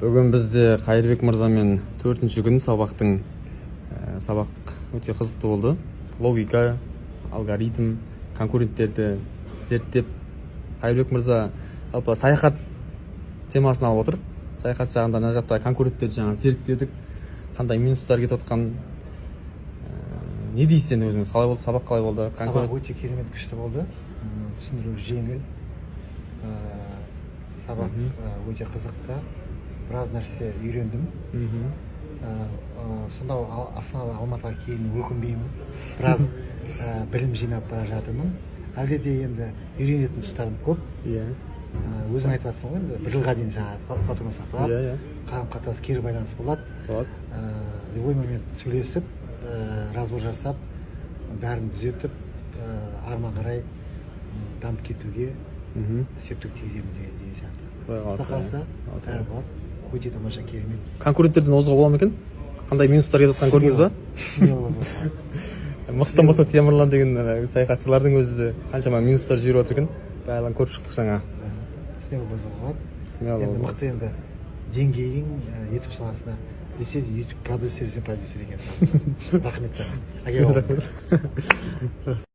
Бүгін бізде Қайырбек мырзамен төртінші күн сабақтың. Сабақ өте қызықты болды: логика, алгоритм, конкуренттерді зерттеп. Қайырбек мырза жалпы саяхат темасын алып отыр. Саяхат жағында мына жақта конкуренттерді жаңа зерттедік, қандай минустар кетіп жатқан. Не дейсіз енді өзіңіз, қалай болды сабақ, қалай болды? Сабақ өте керемет, күшті болды. Түсіндіру жеңіл. Сабақ өте қызықты, біраз нәрсе үйрендім. Сонда Астанадан Алматыға келгеніме өкінбеймін, біраз білім жинап бара жатырмын. Әлде де енді үйренетін тұстарым көп. Өзің айтып жатырсың ғой, енді бір жылға дейін жаңағы платформа сақталады, иә иә қарым қатынас, кері байланыс болады. Болады. Любой момент сөйлесіп, разбор жасап, бәрін түзетіп, арман қарай дамып кетуге септік тигіземіз деген сияқты. Құдай Құдай қаласа. қаласа, Қаласа. бәрі болады. Өте тамаша, керемет. Конкуренттерден озуға бола ма екен? Қандай минустар кетіп жатқанын көрдіңіз ба? Смело озуға. Мықты, мықты Темірлан деген ана саяхатшылардың өзі де қаншама минустар жіберіп жатыр екен, барлығын көріп шықтық жаңа. Смело озуға болады. Смело Енді озуға. мықты енді деңгейің ютуб саласында десе де, ютуб продюсер десең, продюсер екенсің. Рахмет саған, әке. Рахмет.